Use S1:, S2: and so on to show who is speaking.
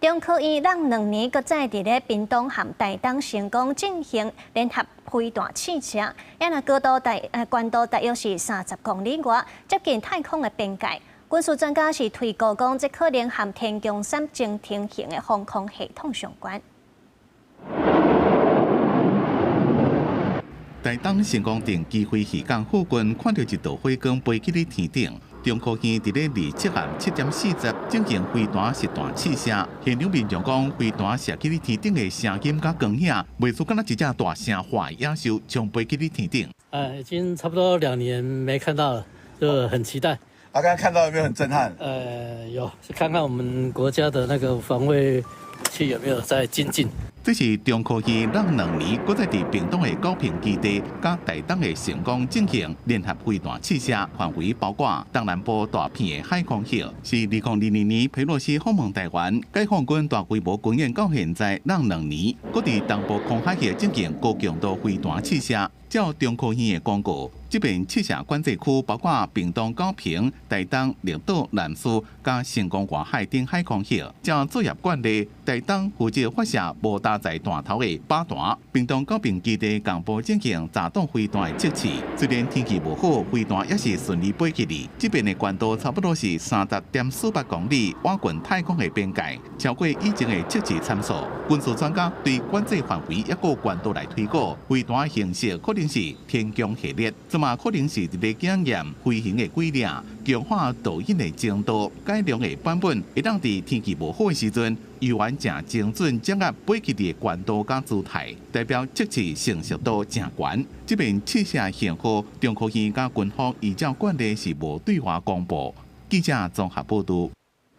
S1: 中科院湳2年，閣再佇咧屏東和台東成功進行聯合飛彈試射，也若高度大高度大約是30公里外，接近太空的邊界。軍事專家是推估講，這可能和天弓三偵聽型的防空系統相關。
S2: 台東成功鎮基飛漁港附近，看著一道火光飛去咧天頂。中科院佇咧27暗7點40進行飛彈實彈試射，現場民眾講，飛彈射去咧天頂的聲音佮光影，袂輸敢若一隻大聲化的野獸衝飛去咧天頂。
S3: 哎，已經差不多2年沒看到了，就很期待。
S4: 啊，剛剛看到有沒有很震撼？
S3: 有，是看看我們國家的那個防衛器有沒有在精進。
S2: 這是中科院湳2年，閣再佇屏東的高屏基地，佮台東的成功進行聯合飛彈試射，範圍包括東南部大片的海空域。是2022年佩洛西訪問台灣，解放軍大規模軍演到現在湳2年，閣佇東部空海域進行高強度飛彈試射。照中科院的公告，這遍試射管制區包括屏東高屏、台東綠島、南勢、佮成功外海等海空域。照作業慣例，台東負責發射無搭載彈頭的靶彈，屏東高屏基地共步進行炸彈飛彈的測試。雖然天氣無好，飛彈也是順利飛起去。這遍的高度差不多是30.48公里，倚近太空的邊界，超過以前的測試參數。軍事專家對管制範圍抑閣高度來推估，飛彈形式可能是天弓系列，這嘛可能是佇咧檢驗飛行的軌跡，強化導引的精度，改良的版本，會當佇天氣無好的時陣，猶原誠精準掌握飛去的高度佮姿態，代表測試成熟度誠懸。這遍試射型號，中科院佮軍方依照慣例是無對外公布。記者綜合報導。